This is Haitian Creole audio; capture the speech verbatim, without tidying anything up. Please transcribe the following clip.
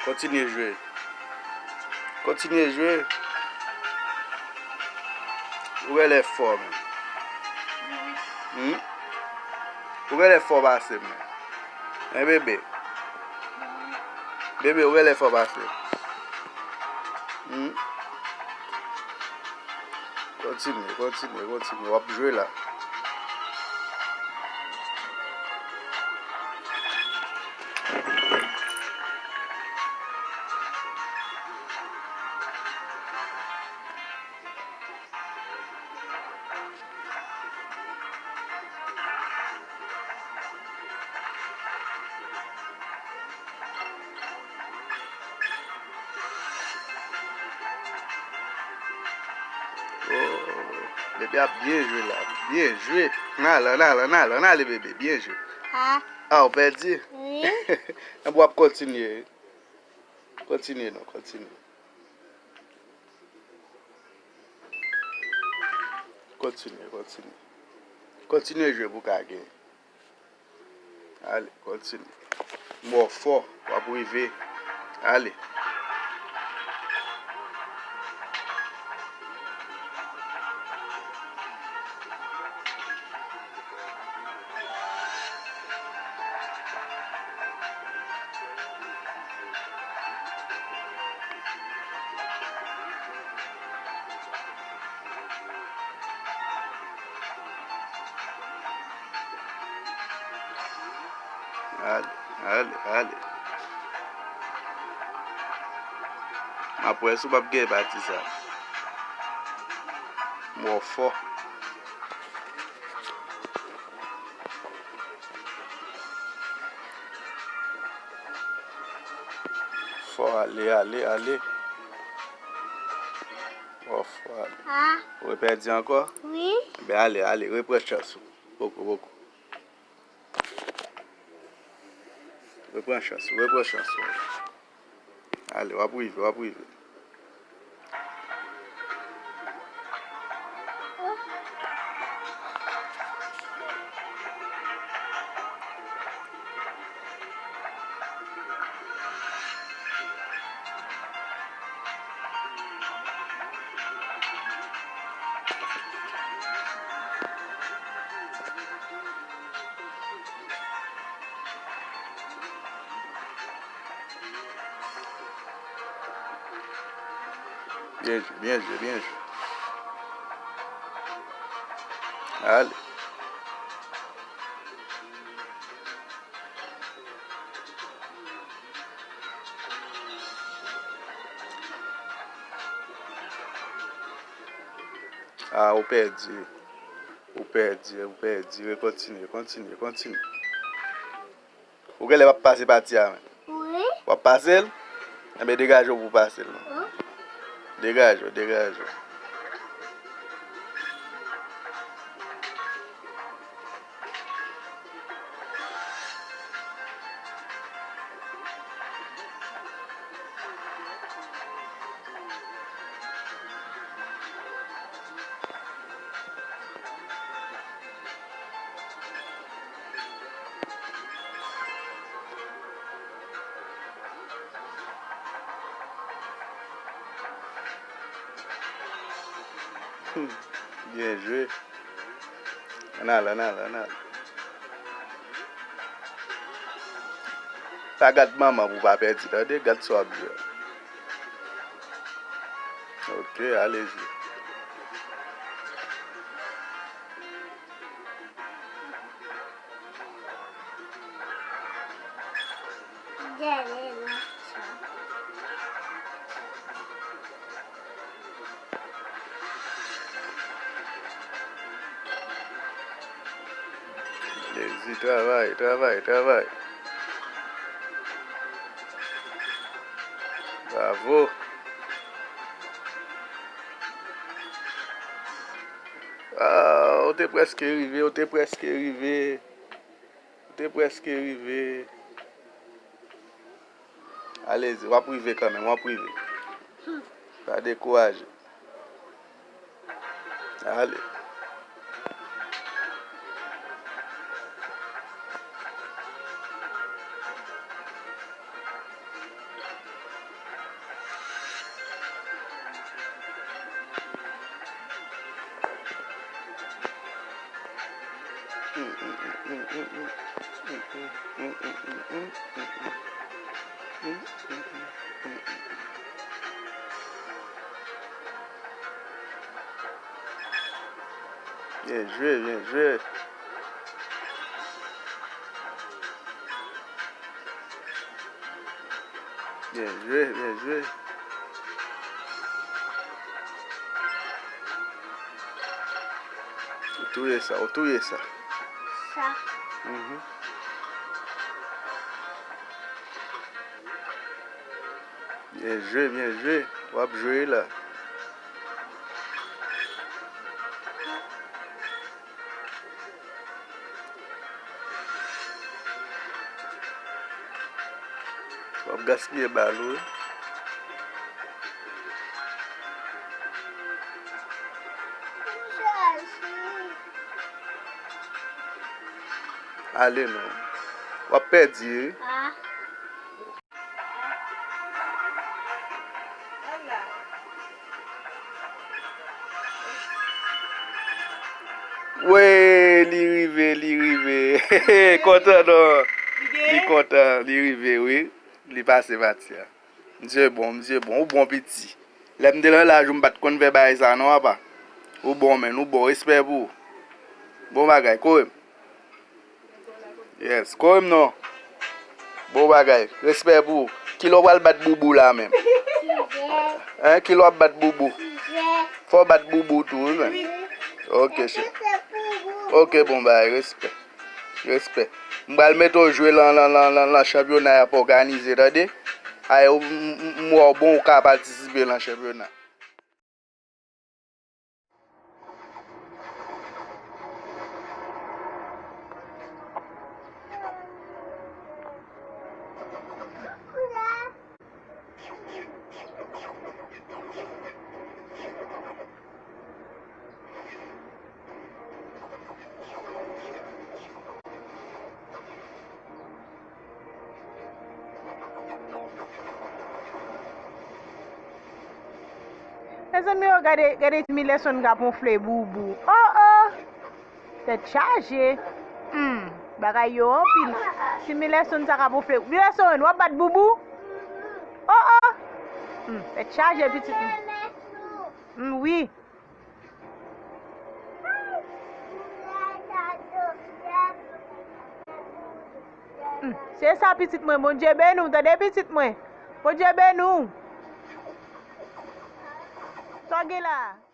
Kontinye jwe. Kontinye jwe. Ou genlè fò, menm. Hmm? Ou genlè fò pase m, menm. Hein, bebe? Bebe, ou genlè fò pase m. Hmm? Kontinye, kontinye, kontinye. W ap jwe la. Oh, bebe ap byen jwe la. Byen jwe. N ale, n ale, n ale, n ale, bebe. Byen jwe. Ah. Ah, ou pèdi? Wi. Enben w ap kontinye. Kontinye non, kontinye. Kontinye, kontinye. Kontinye jwe pou w ka genyen. Ale, kontinye. M wè w fò, w ap rive. Ale. Ale, ale, ale. M ap wè si w p ap genyen pati sa. M wè w fò. Fò, ale, ale, ale. Fò, fò, ale. Ah. Ou repèdi ankò? Wi. Enben, ale, ale, repran chans ou. Poko, poko. Repran chans ou, repran chans ou. Ale, w ap rive, w ap rive. Byen jwe, byen jwe, byen jwe. Ale. Ah, ou pèdi. Ou pèdi, ou pèdi. Rekontinye, kontinye, kontinye. Ou genlè p ap pase pati a menm. Wi. W ap pase l? Enben, degaje w pou w pase l non. Degaje w, degaje w. Byen jwe. Ann ale, ann ale, ann ale. Pa gad manman pou w pa pèdi, tande? Gad sa w ap jwe. Ok, ale jwe. Lezi, travay, travay, travay. Bravo. Ah, ou te prèske rive, ou te prèske rive. Ou te prèske rive. Alezi, w ap rive kanmenm, w ap rive. Pa dekouraje. Ale. Byen jwe, byen jwe. Byen jwe, byen jwe. Ou touye sa, ou touye sa. Sa. Mhm. Byen jwe, byen jwe. W ap jwe la. W ap gaspiye bal ou wi. Ale non. W ap pèdi wi. Wi, li rive, li rive. Kontan non. Li kontan, li rive wi. Li pase pati a. Misye bon, misye bon. Ou bon piti. Lè m te nan laj ou m pa t konn fè bagay sa non papa. Ou bon menn, ou bon. Respè pou ou. Bon bagay, kore m. Yes, kore m non. Bon bagay. Respè pou ou. Kilè w pral bat Boubou la menm? Sizè. Hein, kilè w ap bat Boubou? Sizè. Fò w bat Boubou tou wi menm. Wi. Ok chè. Ok, bon bagay, respè. Respè. M pral mete w jwe lan, lan, lan, lan, lan chanpyona y ap òganize, tande? Ay, m, m, m, m wè w bon, ou ka patisipe lan chanpyona. Mezanmi, o, gade, gade Timi Lèsonn k ap wonfle Boubou. O, o! Tèt chaje. Hmm, bagay yo anpil. Timi Lèsonn sa k ap wonfle. Lèsonn, w ap bat Boubou? O, o! Hmm, tèt chaje, pitit mwen. Hmm, wi. Hmm, se sa, pitit mwen. Bondye beni w, tande, pitit mwen. Bondye beni w. Sa w gen la?